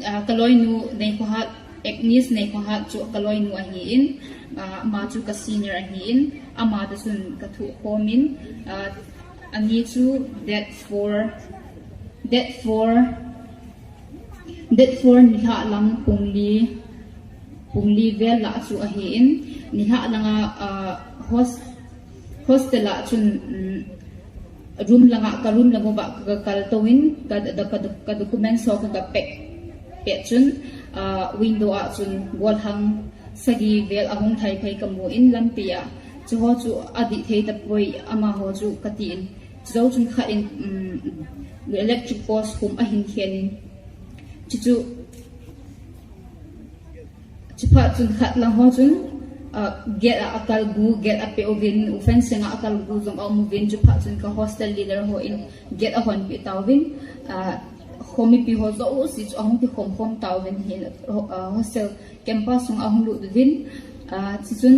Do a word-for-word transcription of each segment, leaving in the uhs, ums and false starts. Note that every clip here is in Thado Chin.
Ah, ka loinu Neikhohat, Agnes Neikhohat chu ka loinu ahin, ah, ama chu ka senior ahin, ama toh chun ka thoh khom in, ah, ani chu date four, date four, date four nilhah lang pung li, pung li vel lah chu ahin, nilhah langa, ah, host-, hostel a chun, um, room langa, ka room lang uva ka kal touvin, ka, ka, ka, ka documents ho ka, ka pack pet chun, ah, window a chun golhang sagi vel ahung thai phei ka mu in lampi a. Chuho chu adih thei tapoi, amaho chu ka tin. Chujou chun khat in, um, electric post khum ahin khen in. Chuchu Chuphat chun khat lang ho chun, ah, gate a akal gu, gate apeh uvin, u fencing a akal gu jong aum uvin, chuphat chun ka hostel leader hon gate ahon peh tauvin, ah, khomipi ho jouse chu ahung kikhom khom tauvin hin, ah, hostel campus sunga ahung lut uvin, ah, chuchun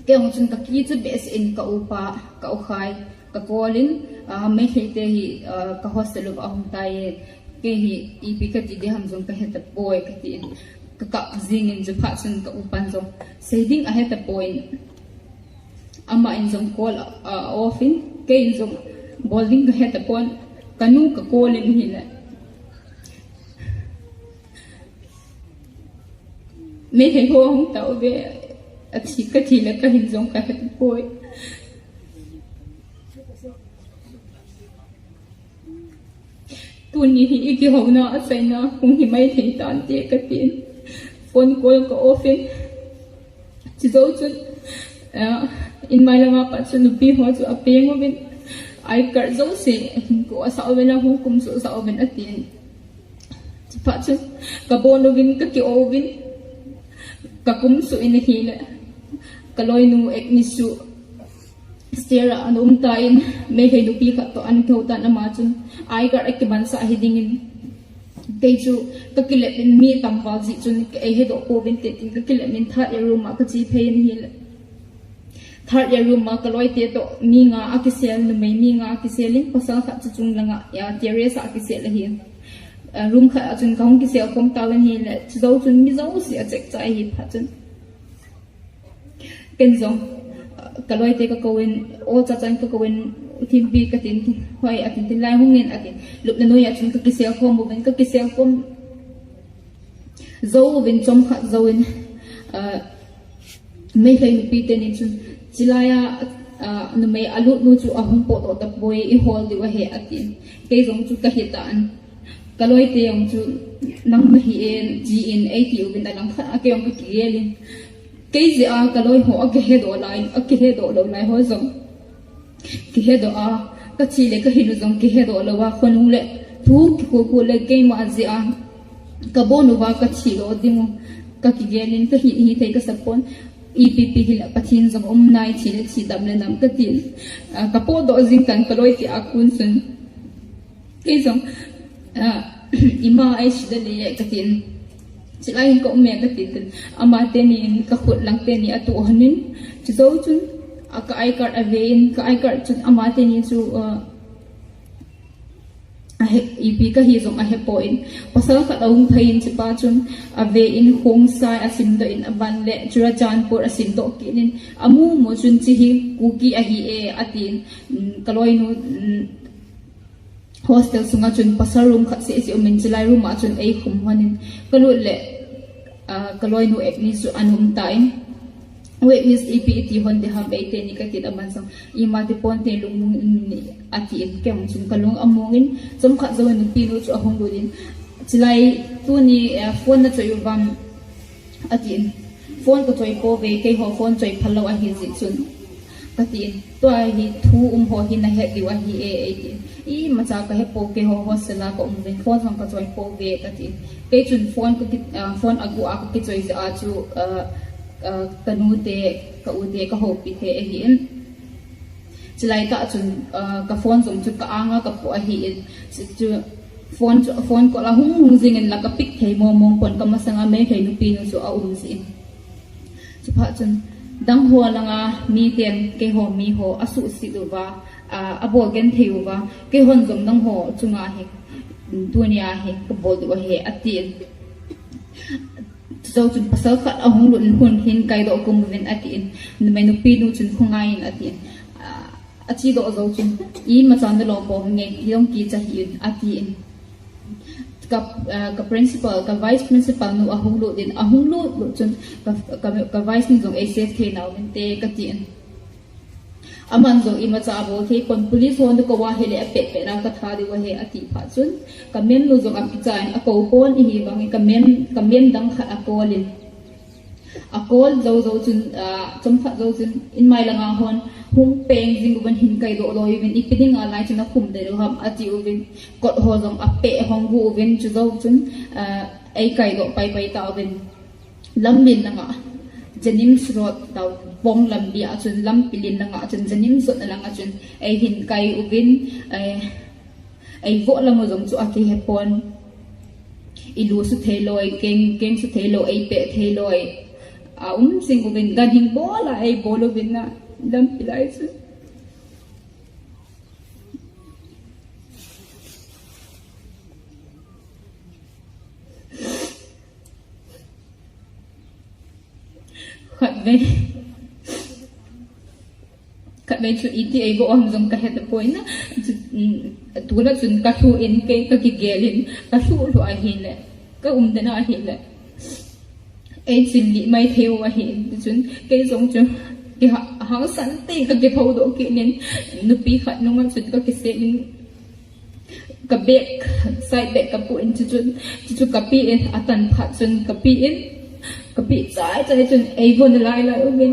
kei jong chun ka kicha behseh in ka upa, ka ukhai, ka call in, ah, Meitei te hi, ah, ka hostel uva ahung tai e, kei hi ipi kati ding ham jong ka he tapoi kati in. Ka kap jing in chuphat chun ka upan jong sei ding ahe tapoi. Aman jong call, ah, off in, kei in jong bol ding ka he tapon, ka nu ka call in hile. Meitei ho ahung tao ve, athi kati le ka hin jong ka he tapoi. Tuni hi i kihouna achaina hung hi mai thei tante ka tin. Phone call ka off in. Chujou chun, ah, in mai langa pat chun nupi ho chu apeng uvin. I card jouse hin ko asa uvin, ahung kum chu asa uvin atin. Chuphat chun ka bon uvin, ka ki-o uvin, ka kum suh in ahile. Ka loinu Agnes chu stair a ana um tan, Meitei nupi khat toh ana kihou tan ama chun, I card akimansah hi ding in. Kei chu ka kilep in mi tamval jeh chun ka ei hedoh pouvin tin tin ka kilep in third year room a ka che phei in ahile. Third year room a ka loite toh mi nga akisel, numei mi nga akisel in, pasal khat chu chung langa, ya, terrace a akisel ahi. Ah, room khat a chun ka hung kisel khom tauvin ahile, chujou chun mi jouse a check chai ahi phat chun. Ken jong, ah, ka loite ka kou in, o cha chan ka kou in, Thimpi ka tin, hoi a tin tin lai hung in a tin. Lupna noi a chun ka kisel khom uvin, ka kisel khom jou uvin chomkhat jouvin, ah, Meitei nupi teni chun, chilai a, ah, numei alut nu chu ahung potdoh tapoi, i hol diu ahi a tin. Kei jong chu ka he tan. Ka loite jong chu nang nahi e, ji in ei ti uvin alangkhat a kei jong ka kigel in. Kei jeh a ka loi ho akihedoh lai, akihedoh lou lai ho jong kihedoh a, ka thi le ka hin u jong kihedoh lou a, khonung le thu kikhu khu le keima jeh a ka bon uva ka thi lou ding u ka kigel in, ka hi, hi thei ka sapon, ipi pi hile Pathen jong um nai, thi le thi, dam le dam ka tin. Ah, ka potdoh jing tan ka loite a kon chun. Kei jong, ah, ima ei sida le ka tin. Chilai in ka um e ka tin tin. Ama teni in ka khut lang teni atu honin. Chujou chun, ah, ka I card ave in, ka I card chun ama teni chu, ah, ahe, ipi ka hi jong ahe poi. Pasal khat ahung phei in chupa chun ave in Khongsai asimdoh in aban le Churachandpur asimdoh kit in amu mu chun chi hi Kuki ahi e atin, mm, ka loinu, mm, hostel sunga chun pasal room khat seh seh um in chilai room a chun ei khum hon in ka lut le, ah, ka loinu Agnes chu ana um tan. Wait, Miss, ipi iti hon ding ham, eite ni ka tin aman jong. Ima ti ponte lungmong in ni atin, kei jong chun ka lung among in, chomkhat jouvin nupi nu chu ahung lut in. Chilai tuni, eh, phone na choi uvam atin. Phone ka choi pouve, keiho phone choi phal lou ahi jeh chun. Ka tin, tua hi thu um ho hi na het diu ahi e, eitin. Imacha ka he poi, keiho hostel a ka um uvin, phone jong ka choi pouve ka tin. Kei chun phone ka ki, ah, phone agu a ka kichoi jeh a chu, ah, ah, ka nu te, ka u te, ka houpi te ahin. Chilai tah chun, ah, ka phone jong chu ka anga ka pu ahin. Chu, chu phone chu, phone call ahung hung jing in la ka pick thei mong mong pon, ka masanga Meitei nupi nu chu aum jin. Chuphat chun, dang ho langa miten keiho miho asuhset uva, ah, abol genthei uva, keihon jong nangho chunga hi Tunia hi kabol diu ahi, atin. Chujou chun pasal khat ahung lut in, hun hin kaidoh kum uvin, atin. Numei nupi nu chun khongai in, atin. Ah, achedoh jou chun, imacha nalou bou nge, hijong kicha hih in, atin. Ka, ah, ka principal, ka vice principal nu ahung lut in, ahung lut lut chun, ka, ka, ka vice nu jong ei save thei nauvinte, katin. Aman jong imacha abol thei pon, police hon nakou ahile apet pet a katha diu ahi, ati phat chun, ka mem nu jong akicha in, akou pon, ahivangin ka mem, ka mem dang khat akol in. Akol jou jou chun, ah, chomkhat jou chun, in mai langa hon hung peng jing uvin, hin kaidoh loi uvin, ipi dinga lai chun akhum deh u ham, ati uvin, kot ho jong apeh hong gu uvin, chujou chun, ah, ei kaidoh pai pai tauvin. Lamlen langa, Jennings Road, Taovong lampi a chun, lampi len langa chun, Jennings Road na langa chun, ei hin kai uvin, eh, ei voh lang u jong chu akihe pon. Ilu suthei loi, keng, keng suthei lou, ei peh thei loi. Aum jing uvin, ganhing bol a ei bol uvin na, lampi lai chu. Khatvei, khatvei chu iti ei voh ham jong kahe tapoi na. Chu, um, tuna chun kalhu in kei kakigel in, kalhu lhu ahile, kaum den ahile, ei chil lih mai thei u ahin, tichun kei jong chu kihangsan tah in kakithou doh kit in, nupi khat nunga chun kakisem in, ka bag, side bag kapuh in, chuchun, chuchu kapeh in, atan phat chun kapeh in, kapeh chai chai chun, ei voh nalai lai uvin,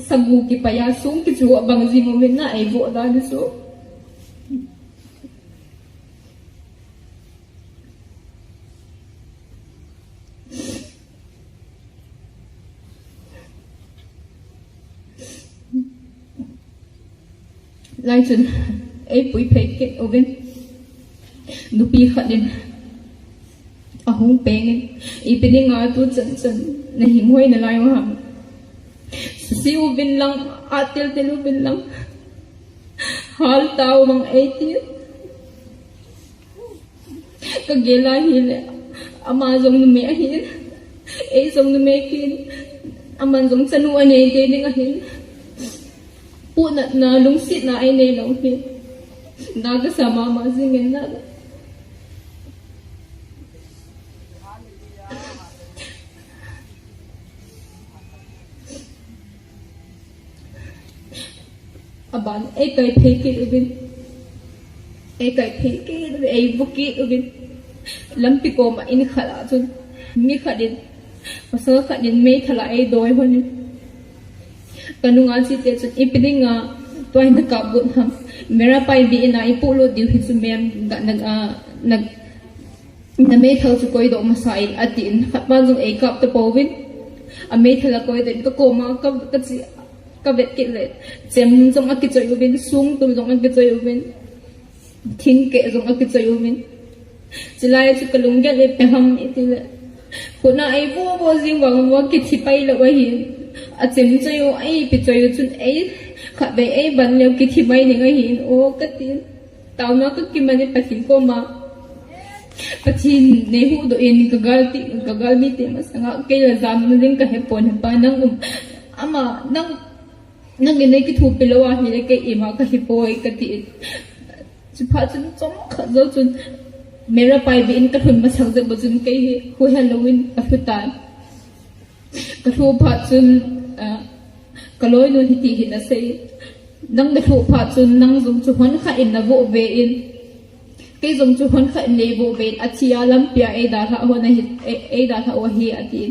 sagu kipai a song kichu abang jing uvin na, ei voh dan chu. Lai chun, ei pui phei kit uvin. Nupi khat in, ahung peng in, ipi dinga tu chan chan, nahinghoi nalai u ham. Suse uvin lang, atel tel uvin lang. Hal tau mang ei ti. Kagel a hile, ama jong numei ahin, ei jong numei kin, aman jong chanu anei tei ding ahin. Puhnatna, lungsetna einei lou hi. Na kasa mama jing in na. Aban, ei kai phei kit uvin. Ei kai phei kit uvin, ei voh kit uvin. Lampi koma in khat a chun, mi khat in, pasal khat in meithal a ei doi hon in. Kanunga chite chun, ipi dinga, tua hin nakap got ham. Mera Paibi in a ipoh lut diu hi chu mem, na, na, na, na meithal chu koidoh masa in, atin, khat pa jong ei kap tapouvin. Ameithal a koidoh in, kakoma, ka, kache, kavet kit le. Chem jong akichoi uvin, songtul jong akichoi uvin. Thingkeh jong akichoi uvin. Chulai chu kalunggel ipi ham itile, khut a ei voh voh jing vang uva kithi pai lou ahin. Achem choi u, a ipi choi u chun ei, khatvei ei ban leu kithi mai ding ahin, o katin. Taona kakiman in Pathen koma. Pathen in eihuhdoh in kagalti, kagalmite masanga kei la jamna ding kahe pon, Hepa nang um. Ama, nang, nangin nei kithopi lou ahile kei ima kahi poi katin. Chuphat chun chomkhat jou chun Mera Paibi in kalhun masang jeh uva chun kei hi huhhel louvin kalhu tan. Kalhu phat chun, ah, kaloinun hiti hin asei. Nang nalhu phat chun nang jong chu honkhat in navoh ve in. Kei jong chu honkhat in neivoh ve in. Athi a lampia eidalhah hon ahi, ei, eidalhah u ahi atin.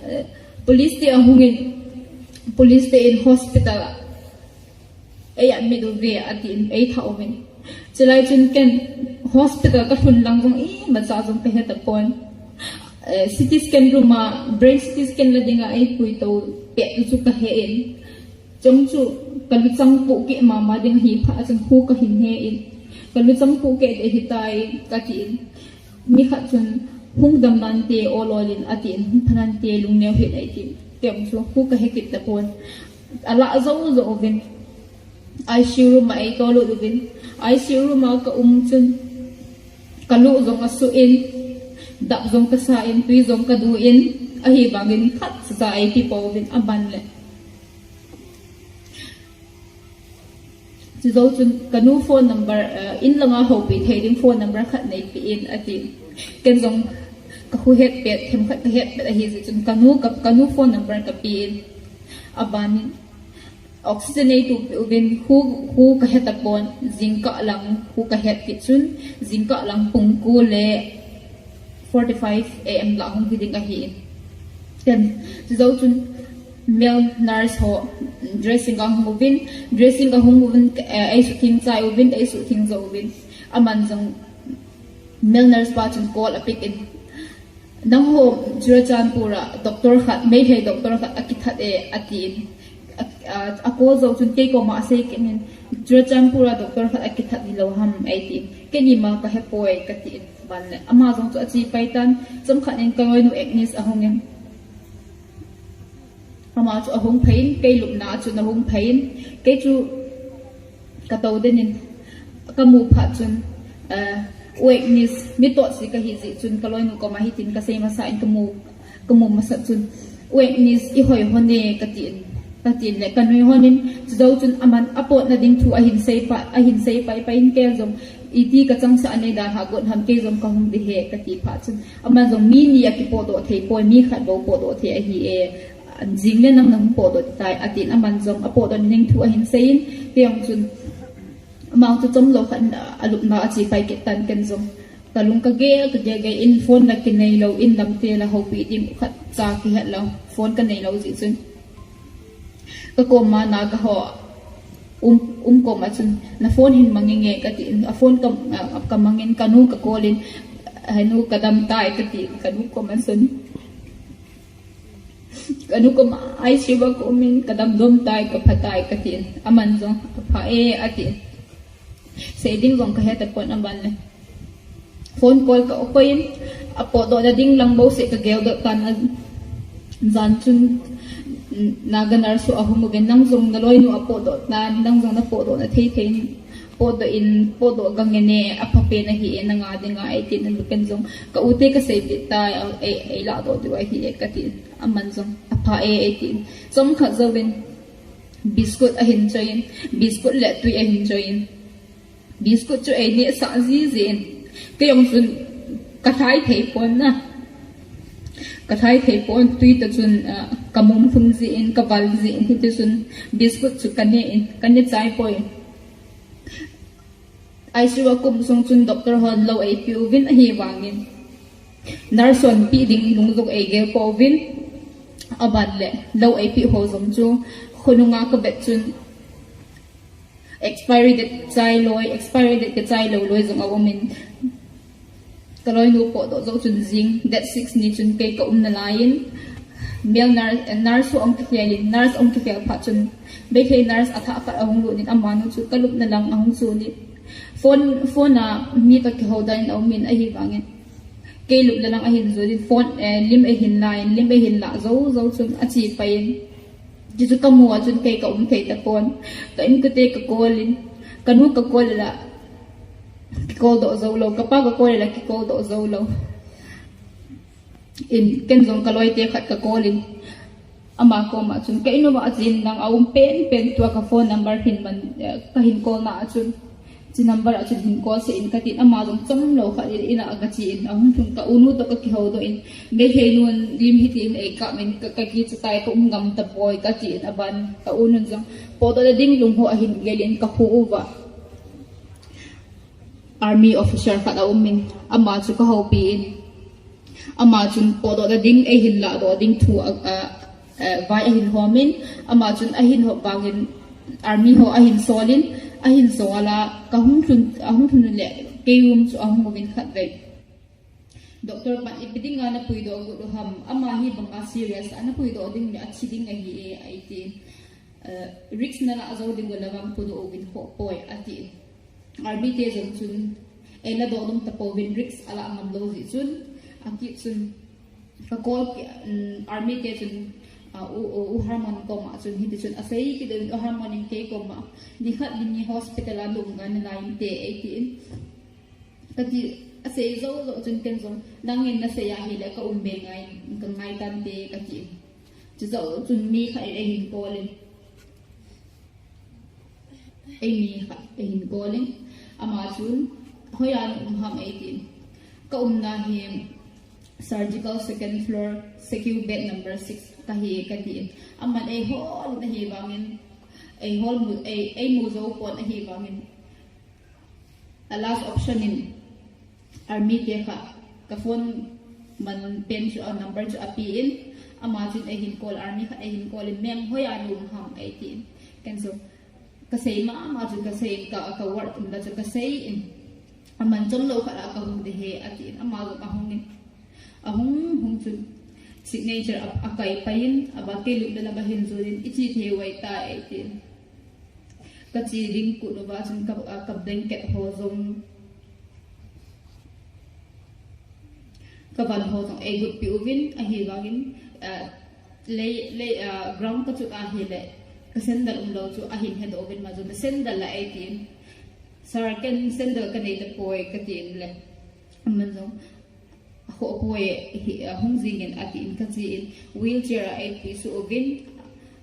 Eh, police te ahungin, police te in hospital a ei admit uve atin, eitha uvin. Chulai chun ken hospital kalhun lang jong imacha jong kahe tapon. Eh, C T scan room a, brain C T scan la dinga eipuito pet u chu kahe in. Chomchu kaluchang pohkeh mama ding ahi phat chun hu kahin he in. Kaluchang pohkeh ding ahitai katin. Mi khat chun hung dam nante ol ol in atin, hung pha nante lungneo hih in eitin. Kei jong chu hu kahe kit tapon. Alah jou jou uvin. I C U room a eitolut uvin. I C U room a kaum chun Kalu jong asuh in, dap jong kasa in, tui jong kadu in, ahivangin khat sa ei pe pouvin aban le. Chujou chun kanu phone number, uh, in langa houpi thei ding phone number khat neipe in ati. Ken jong kahu het pet, themkhat kahet pet ahi jeh chun kanu, ka, kanu phone number kape in. Abanin oxygen neitu pe uvin hu, hu kahet apon, jingkah lang hu kahet kit chun, jingkah lang pung ko le forty-five A M lah hung hi ding ahi in. Ken, chujou chun male nurse ho dressing a hung uvin, dressing a hung uvin, eh, eisuthing chai uvin, eisuthing jou uvin. Aman jong male nurse pa chun call apick in. Nangho Churachandpur a doctor khat, Meitei doctor khat akithat e, atin. A, a, a call jou chun kei koma asei kit in, Churachandpur a doctor khat akithat hilou ham, eitin. Ken ima kahe poi, katin. Ban le. Ama jong chu ache pai tan, chomkhat in kaloinu Agnes ahung in. Ama chu ahung phei in, kei lupna a chun ahung phei in, kei chu katou den in, kamu phat chun, eh, U Agnes, mi toh si kahi jeh chun, kaloinu koma hitin kasei masa in kamu, kamu masa chun, U Agnes, ihoi hon e, katin, katin le, kanui hon in, chujou chun aman apotna ding thu ahin sei pa, ahin sei pai pai in kei jong, iti kachangsah a nei dan ha got ham kei jong kahung ding ahi, kati phat chun, aman jong mi ni akipotdoh thei poi, mi khat bou potdoh thei ahi e, jing le nang nahung potdoh tai, atin aman jong apotdoh na ding thu ahin sei in, kei jong chun, amang chu chomlou khat in alupna a che pai kit tan ken jong. Kalung kagel, kagel gel in phone la kinei lou, in lam te la houpi ding khat cha kihet lou, phone kanei lou jeh chun. Kakoma Naga ho, um, um koma chun, na phone hin mang inge katin, a phone ka, a, kamang in kanu ka call in, henu kadam tai katin, kanu koma chun. Kanu koma I C U a ka um in kadam dom tai, kapha tai katin, aman jong apha e atin. Sei ding jong kahe tapon aban le. Phone call ka okoi in, apotdoh na ding lang bou seh kagel doh tan a, jan chun, mm, Naga nurse ahung uvin nang jong naloinu apotdoh tan, nang jong napotdoh na thei thei in, potdoh in, potdoh gangen e, apha pen ahi e, nanga dinga eitin, ken jong, ka u te kasei peh tai, ei, ei ladoh diu ahi e, katin, aman jong, apha e, eitin. Chomkhat jouvin, biscuit ahin choi in, biscuit le tui ahin choi in. Biscuit chu eineh sah jiji in. Kei jong chun kalhai thei pon na. Kalhai thei pon tui toh chun, ah, kamum lhum jin, kaval jin, hiti chun biscuit chu kaneh in, kaneh chai poi. I C U a ka um sung chun doctor hon lou eipeh uvin ahivangin. Nurse hon peh ding lung jong eigel pouvin. Aban le, lou eipeh ho jong chu khonunga kavet chun expiry date chai loi, expiry date kachai lou loi jong aum in. Kaloinu potdoh jou chun jing, date six ni chun kei ka um nalai in. Male nurse, nurse ho ahung kikhel in, nurse ahung kikhel phat chun. Meitei nurse athah khat ahung lut in, amanu chu kalupna lang ahung sun in. Phone, phone a mi toh kihou dan in aum in ahivangin. Kei lupna lang ahin jun in, phone, eh, lim eihin la in, lim eihin la jou, jou chun ache pai in. Chuchu kamu a chun kei ka um thei tapon. Ka inkote ka call in. Kanu ka call le la kicall doh jou lou. Kapa ka call le la kicall doh jou lou. In ken jong kaloi te khat ka call in. Ama koma chun ka in uva chun nang aum pen pen tua ka phone number hin man, eh, kahin call na a chun. Chi number a chun hin call seh in katin ama jong chomlou khat in ina kache in ahung lhun ka unu toh ka kihou doh in Meitei nun lim hitin eikap in ka, kakicha tai ka um ngam tapoi katin aban ka unun jong potdoh na ding lung ho ahin gel in ka khu uva. Army officer khat aum in ama chu ka houpi in. Ama chun potdoh na ding, eihin ladoh ding thu a, a, a, vai ahin hom in, ama chun ahin hop vangin army ho ahin sol in, ahin sol a, ka hung lhun, ahung lhun le, kei room chu ahung uvin khatvei. Doctor pan ipi dinga na puidoh got u ham, ama hi banga serious a, na puidoh ding le athi ding ahi e, eitin. Eh, risk na lah jou ding u la vang puidoh uvin khoh poi, atin. Army te jong chun, eh, ladoh dong tapouvin risk alah ngam lou jeh chun, akit chun, ka call ki, um, army te chun, ah, u, u, u Harmon koma chun, hiti chun, asei kit uvin u Harmon in kei koma, ni khat ni ni hospital a lum ngai nalai inte, eitin. Kati, Asei jou jou chun ken jong, nangin nasei ahile ka um be ngai, ka ngai tante kati. Chujou chun mi khat in eihin call in. Eimi khat eihin call in. Ama chun, hoiya na um ham eitin. Ka umna hi surgical second floor, secure bed number six kahi katin. Aman eihol in ahivangin, eihol mu, ei, eimu jou pon ahivangin. A last option in army te kha ka phone man pen chu a number chu ape in, ama chun eihin call, army khat eihin call in, ma'am hoiya na um ham eitin. Ken jong kasei mama chu kasei in, ka, ka ward umna chu kasei in. Aman chomlou khat a kahung ding ahi atin, ama jong ahung in. Ahung hung chun signature a, akai pai in, ava kei lupna lama hin jon in, iche thei uva tai eitin. Kache ding kut uva chun ka, a, ka blanket ho jong, ka van ho jong eigot peh uvin, ahivangin, a, lei, lei, a, ground kachot ahile, ka sandal umlou chu ahin hedoh uvin, ama jong na sandal la eitin. Sir, ken sandal kanei tapoi katin le. Aman jong, akhoh poi, hi, ahung jing in atin, kache in, wheelchair a eipui suh uvin,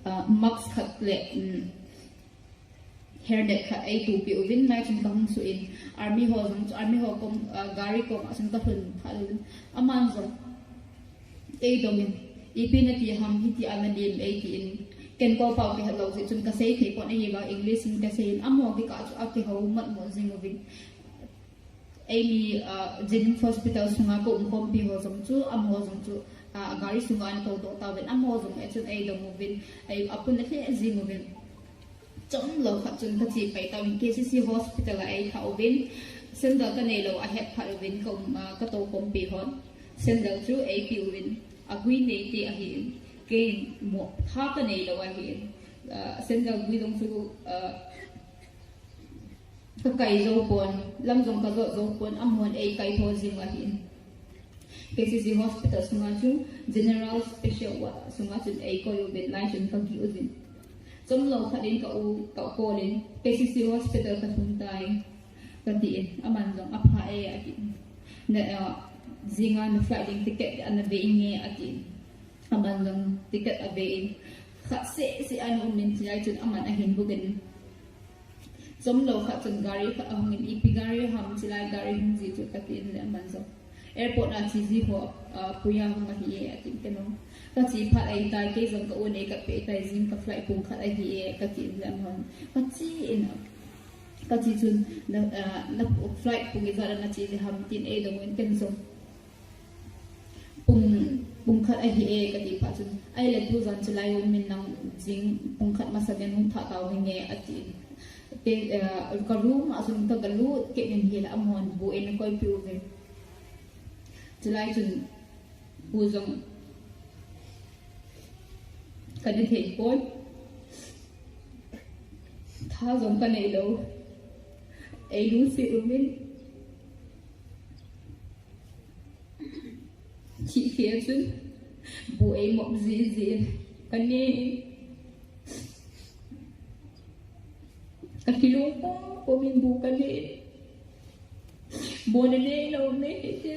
a, mask khat le, um, hairnet khat eitoh peh uvin, lai chun kahung suh in, army ho jong chu, army ho kom, a, gari koma chun kalhun phat uvin, aman jong eidong in, ipi nati ham, hitia nalim eitin, ken Kawl pao kihet lou jeh chun kasei thei pon ahivang English in kasei in, amaho kikah chu akihou matmo jing uvin. Eimi, ah, Jennings Hospital sunga ka umkhompi ho jong chu, amaho jong chu, ah, gari sunga ana toudoh tauvin, amaho jong e chun eidong uvin, ei, apun alheh jing uvin. Chomlou khat chun kache pai tauvin, K C C Hospital a eilhah uvin, sandal kanei lou ahet phat uvin, ka um, ah, ka toukhompi hon sandal chu eipeh uvin, agui neite ahin, keiin mo tha kanei lou ahin, ah, sandal gui jong chu, ah, kakai jou pon, lam jong kajot jou pon, amahon eikaitho jing u ahin. K C C Hospital sunga chu General Special Ward sunga chun eikoi uvin, lai chun kagih uvin. Chomlou khat in ka u, ka call in, K C C Hospital kalhung tai, katin, aman jong apha e atin. Na, ah, jinga na flight ding ticket ana ve inge atin. Aman jong ticket ave in. Khat seh seh ana um in, chulai chun aman ahin book in. Chomlou khat chun gari khat ahung in, ipi gari ham, chulai gari hung ji chu katin le, aman jong airport a che ji ho, ah, puiya hung ahi e atin, ken jong kache phat ahitai, kei jong ka u nei kapeh tai, jing ka flight pung khat ahi e katin le, aman kache in, kache chun, na, ah, na flight pung ijat a nache ji ham tin eidong in, ken jong pung, pung khat ahi e kati phat chun, ahile tujan chulai um in, nang jing pung khat masangin hung thah tau hinge atin. Te, ah, ka room a chun kagalut kit in ahile, amahon bu eina koipeh uve. Chulai chun bu jong kane thei pon. Tha jong kanei lou. Eilungset uvin. Thihkhel chun bu eimop jiji in, kane in, kakilungpom pom in bu kane in. Bol nanei lou nei hite.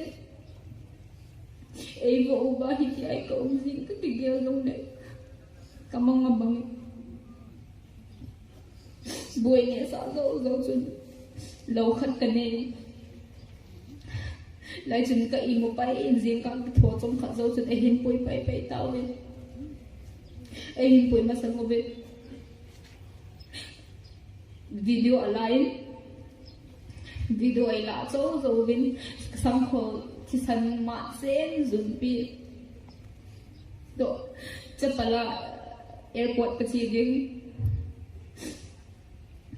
Eivo uva hitia ka um jing, kakigel jongle kamang abang in. Bu einehsah jou jou chun lou khat kanei. Lai chun ka imu pai in, jingkah kitho chomkhat jou chun eihin pui pai pai tauvin. Eihin pui masang uvin, video ala in, video eilah jou jouvin, sangkhol thisan mat chen junpi. Toh, chapal a airport kache ding.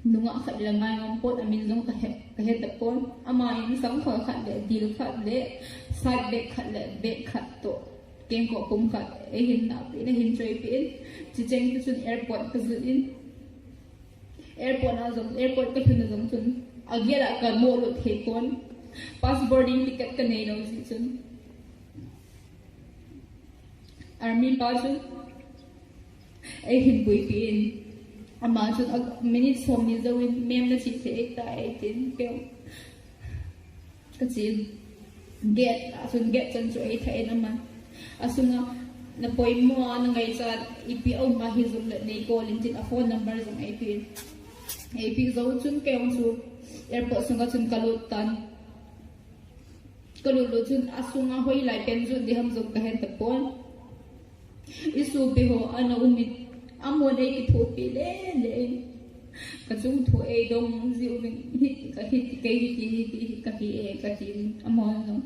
Nungah khat le ngai ngam pon, amin jong kahe, kahe tapon. Aman sangkhol khat le, dil khat le, side bag khat le, bag khat toh, kengkoh pum khat eihin nahpeh in, eihin choipeh in. Chucheng chun airport kajot in. Airport a jong, airport kalhun a jong chun, agate a kamoh lut thei pon. Pass boarding ticket kanei lou jeh chun, army pa chun eihin puipeh in. Ama chun minute somni jouvin, ma'am nache thei ahitai eitin, kei Kati in, gate, achun gate chan chu eitha in aman. Asunga, napoimo a, nangaichat ipi aum ahi jongle nei call in tin a phone number jong eipe in. Eipe jou chun kei jong chu airport sunga chun kalut tan. Kalut lut chun asunga hoilai pen lut ding ham jong kahen tapon. Isopi ho ana um in, amahon eikithopi lele in. Kachung thu eidong jiuvin, hiti, hiti, kei hiti, hiti, hiti kahi e, katin, amahon jong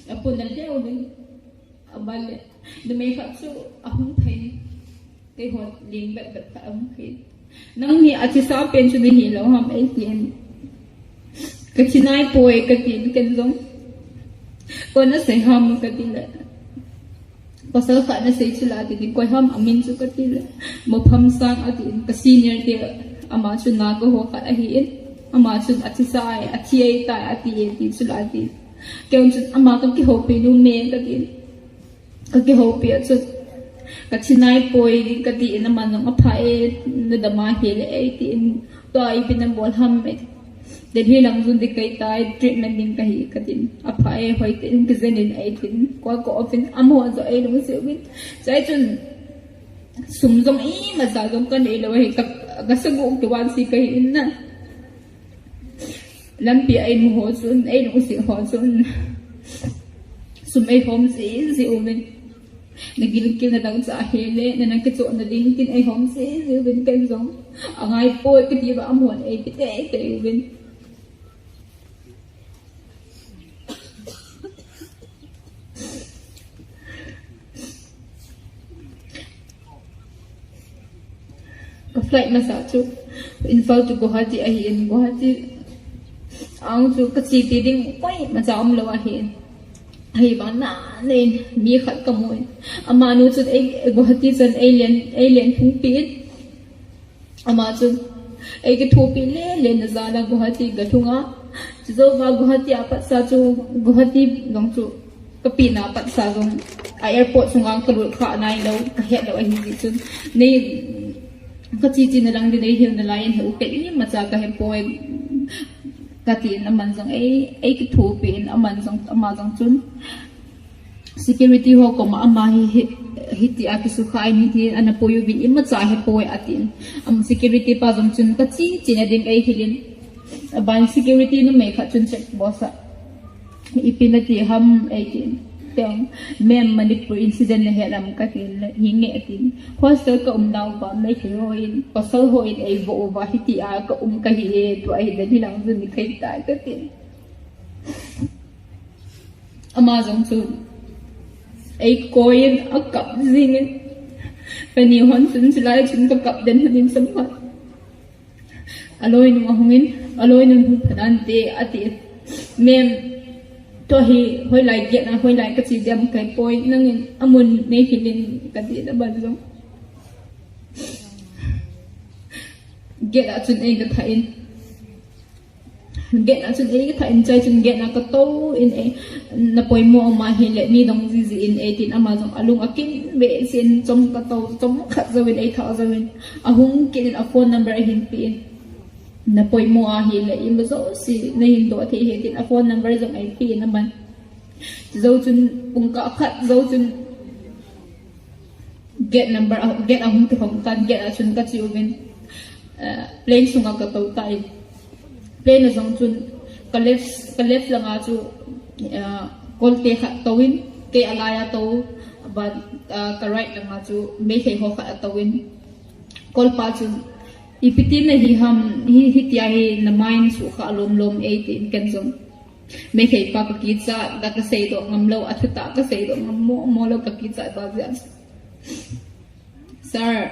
apohnat lheh uvin. Abanle, numei khat chu ahung phei. Keiho ling bep bep khat ahung phei. Nangni athisa pen chu nahi lou ham eitin. Kathi naipoi katin ken jong. Koi nasei ham katile, pasal khat nasei chula atin, koi ham amin chu katile, Mophamsang atin, ka senior te, ama chu Naga ho khat ahin. Ama chun athisa e, athi e tai atin, ti chula atin. Kei jong chun ama kakihoupi nom e katin. Kakihoupi a chun, kathi naipoi katin, aman jong apha e, nadam ahile eitin, tua ipi nabol ham e. Delhi lang jun ding kahitai, treatment ding kahi katin. Apha e, hoitah in kijen in eitin, call ka off in, amaho jong eilungset uvin. Chai chun, sum jong imacha jong kanei lou ahi, ka, kasagoh kivanse kahi in na. Lampi a eimu ho chun, eilungset ho chun, sum eihom jiji uvin. Nagilkel nadang cha ahile, nana kichohna ding tin eihom jiji uvin ken jong. Angaipoi kati uva amahon eipe teitei uvin. Ka flight masa chu Imphal to Guwahati ahin, Guwahati ang chu kache ti ding koimacha umlou ahin. Ahivangin mi khat kamun. Amanu chun ei, Guwahati chan eilen, eilen phungpi in. Ama chun eikithopi lele na jal a Guwahati kalhunga. Chujouva Guwahati a patsa chu, Guwahati jong chu kapehna patsa jong, a airport sunga kalut kha nailou, kahet lou ahijeh chun, nei, kache chena lang ding neihil nalai in, he u ken imacha kahepoi, katin, aman jong ei, eikithopi in, aman jong, ama jong chun security ho koma ama hi, hi, hitia kisukha in, hitin ana pui uvin, imacha hepoi atin. Ama security pa jong chun kache chena ding eihil in. Aban security numei khat chun check box a, ipi nati ham eitin. Teng, ma'am, Manipur incident nahet am katin, hinge atin. Hostel kaumnauva Meitei hon, pasal hon eivo uva, hitia kaum kahi e, tua hi Delhi lang jun ni kahitai katin. Ama jong chu eikoi in akap jingin, kani hon chun chulai chun kakap den lhonin samkhat. Aloinu ahungin, aloinun hung phatante ati. Ma'am, tua hi hoilai gate a, hoilai kache ding ham kahepoi, nangin amun neihil in katin, aban jong gate a chun eikatha in. Gate a chun eikatha in, chai chun gate a katou in, ei, napoimo ama hile nei dong jiji in eitin, ama jong alung akim behseh in, chom katou, chomkhat jouvin eitha jouvin, ahung kit in a phone number ahin pe in. Napoimo ahile ima jouse nahin doh thei ahi tin a phone number jong eipe in aman. Jou chun pungkah khat jou chun gate number, gate ahung kikhong tan, gate a chun kache uvin, plane sunga katou tan. Plane a jong chun ka left, ka left langa chu Kolte khat atouvin, kei alai a atou, aban, ka right langa chu Meitei ho khat atouvin. Kolpa chun, ipi ti nahi ham, hi, hitia hi na mind sukha lomlom eitin, ken jong Meitei pa kakichat da kaseidoh ngamlou, athutah kaseidoh ngam mo, mo lou kakichat ba jeh a. Sir,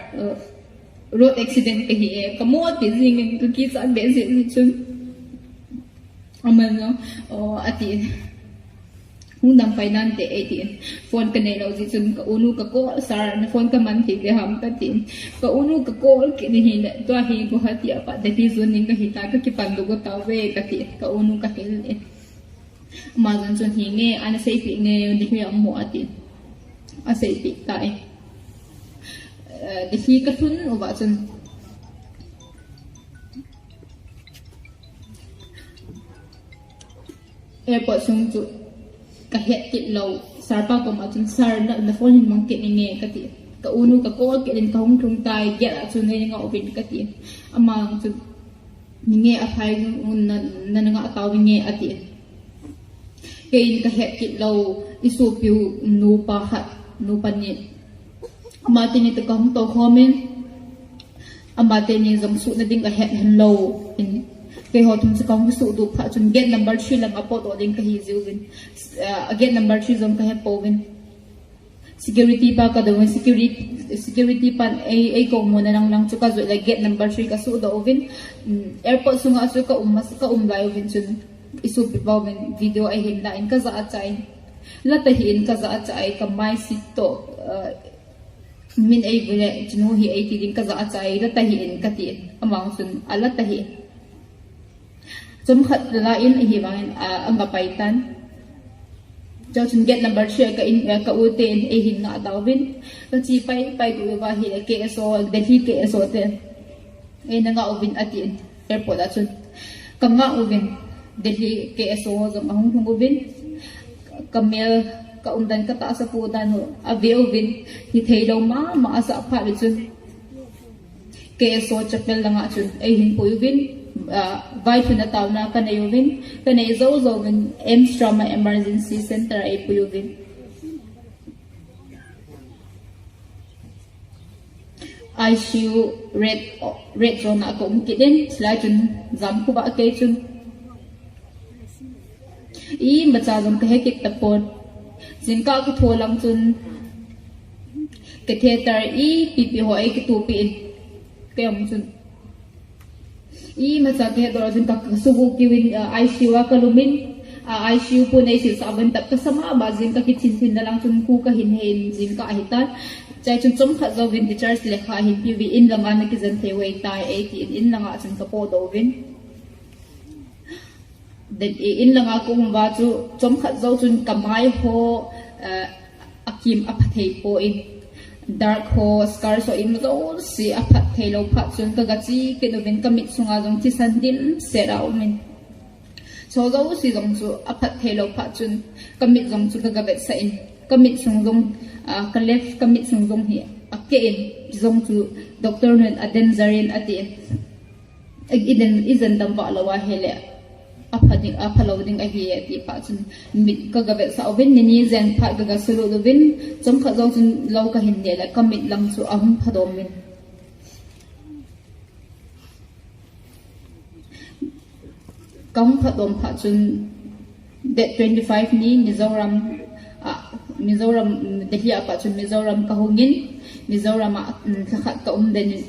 road accident kahi e, kamo ti jingin kakichat behseh jeh chun. Aman jong, ati, hung dam pai nante eitin. Phone kaneilou jeh chun ka unu ka call, sir, na phone kaman thei ding ham katin. Ka unu ka call kit in ahile, tua hi Guwahati a pat Delhi jon ding kahitai, kakipan doh go tauve kati, ka unu kahil in. Ama jong chun hinge, ana seipeh nge, Delhi a um mo atin. Aseipeh tan. Delhi kalhun uva chun Airport sung chu kahet kit lou. Sir pa koma chun, "Sir, na, na phone hin mang kit inge," kati. Ka unu ka call kit in, "Kahung lhung tai, gate a chun nei ngah uvin," kati. Ama chun, "Ninge aphai un, na, na ngah tauvinge," ati. Keiin kahet kit lou, isopiu nupa khat, nupa ni. Ama teni toh kahung tou khomin, ama teni jong suhna ding ahet henlou in, keiho thum chu kahung suh duh phat chun gate number three lang a potdoh ding kahi jiuvin. Ah, gate number three jong kahe pouvin. Security pa kadong, security, security pan ei, ei kong mona lang lang chu kajot le gate number three kasuhdoh uvin. Um, airport sunga chu ka um, ka um lai uvin chun isopi pa uvin video eihin la in kaja achai. La tahih in kaja achai, kamai sit toh, uh, min eivu le, chunu hi eiti ding kaja achai, la tahih in kati in. Ama chun, a la tahih. Chomkhat la in ahivangin, a, anga pai tan. Chuchun gate number three a ka in, a, ka u ten eihin ngah tauvin. Kache pai, pai gu uva hi K S O, Delhi K S O te. Eina ngah uvin atin, airport a chun. Kangah uvin, Delhi K S O jong ahung lhung uvin. Kamel, ka umdan katahsa pu dan u, ave uvin. Hithei lou mama asah phat le chun. K S O chapel langa chun eihin pui uvin, ah, vaithuna taona kanei uvin, kanei jou jouvin, AIIMS Trauma Emergency Center eipui uvin. I C U red, red zone a ka um kit in, chulai chun jam khuva kei chun. Imacha jong kahe kit tapon. Jingkah kathoh lang chun catheter ipi ipi ho eikitohpi in. Kei jong chun. Imacha kahe doh lang chun ka, kasugu kiuvin, ah, I C U a kalumin. Ah, I C U pu neisilsah uvin tap kasa mama jing kakithin thin na lang chun kho kahin he in jingkah ahitan. Chai chun chomkhat jouvin discharge lekha ahin peuvin in langa nakijen thei uve tai eitin in langa chun kapotdoh uvin. Then, i, in langa ka um uva chu, chomkhat jou chun kamai ho, eh, akim apha thei pon. Dark ho, scars ho, ima jouse aphat thei lou phat chun, kaga che kit uvin kamit sunga jong thisan dimset aumin. Chu jouse jong chu aphat thei lou phat chun, kamit jong chu kaga vetsah in. Kamit sung jong, ah, ka left kamit sung jong hi akeh in, jong chu doctor nun a danger in atin. I, i den, i jen dam vah lou ahile, apha ding, apha lou ding ahi e, ti phat chun, mit kaga vetsah uvin, ni ni jen phat kaga sulut uvin, chomkhat jou chun lou kahin neh le, kamit lang chu ahung phadom in. Kahung phadom phat chun, date twenty-five ni Mizoram, ah, Mizoram, Delhi a pat chun Mizoram kahung in, Mizoram a, um, lha khat ka um den in,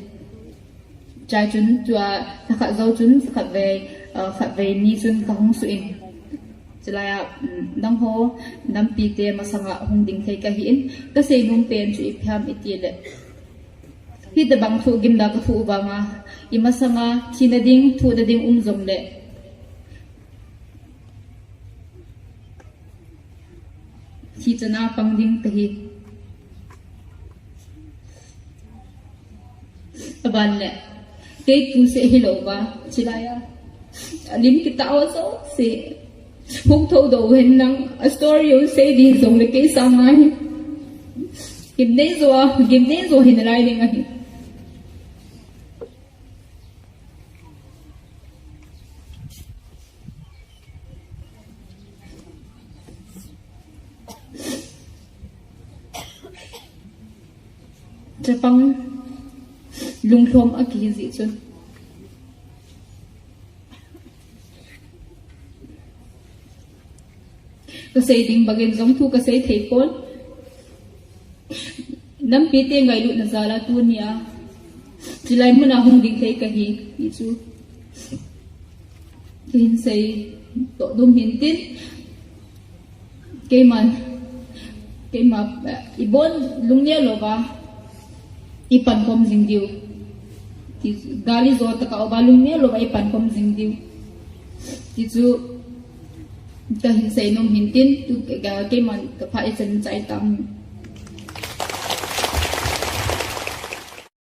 Chai chun, tua, lha khat jou chun, khatvei, ah, khatvei ni chun kahung suh in. Chulai a, um, nangho, nampi te masanga hung ding thei kahi in, kasei nom pen chu ipi ham iti le. Hitobang thu gimna kathoh vanga, i masanga, thina ding, thohna ding um jong le. Thi chana pang ding kahi. Aban le. Kei tu se hilou va. Chilai a. Alim kita o so se. Hung tho do hen nang. A story u se di jong le kei sa ngai. Gimnei jo a. Gimnei jo hin lai ding ahi. Chapang lunglhom akihi jeh chun. Kasei ding bangin jong thu kasei thei pon. Nampi te ngailutna jal a tunia. Chilai muna hung ding thei kahi, ti chu. Kahin sei toh dum hin tin. Keiman, keima, eh, ibon lungneo louva, ipankhom jing diu. Ti, gali jo tah a uva lungneo louva ipankhom jing diu. Ti chu, kahin sei nom hin tin, tu, ka, keiman, kapha ichan chai tam.